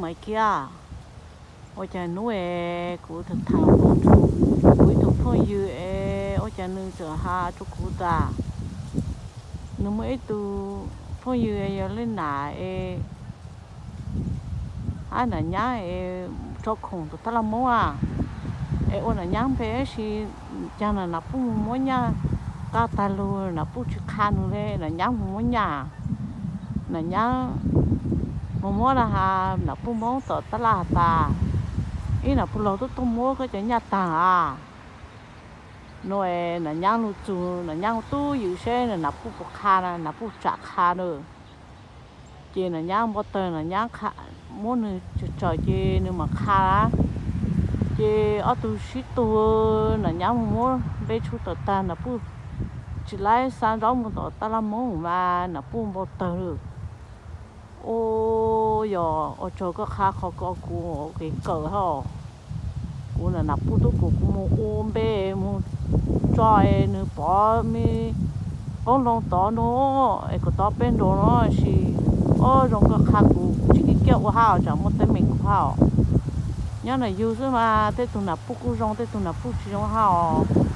Maiv Kiab, ua cas hnub es kuv tham tham kuv ib tug phooj ywg es ua cas nws txawm has rau kuv tas nws muaj ib tug phooj ywg yog Lej Nam es, ab, Nam Nyab es tso khoom tom tab laj moob a, es ua Nam Nyab npe tab sis cas Nam Puj mus muab nyaj qab tag lug, Nam Puj tsis qha nws li, Nam Nyab mus muab nyaj. Nam Nyab mus muab na has Nam Puj moob tom tab laj has tas, ib, Nam Puj laug tub tuaj muab koj cov nyaj tag a. No es Nam Nyab lug txug, Nam Nyab tub ywm seb Nam Puj puas qha na, Nam Puj tsam qha na. Ces Nam Nyab npau taws, Nam Nyab muab nws tsaws tsaws ces nws mam qha. Ces ob tug sib tug, Nam Nyab mus muab npe tshu tawm tag, Nam Puj tsis laib xa zaub mus tom tab laj moob mas Nam Puj npau taws lawm. Ua, yog ua tsaug koj qha qhov ko kuv kev kawm hab. Kuv Nam Puj tub kuv, kuv mus ua npe mus tso es nws pov me qoob loo tod no es kom tov peb nraud no sis, ob, zoo koj qha kuv, kuv tsis kiv kiag ua hab os, tsam muaj teeb meem kuv hab os. Nyob Nam yug xwb mas tej tug Nam Puj kuj zoo, tej tug Nam Puj tsis zoo hab os.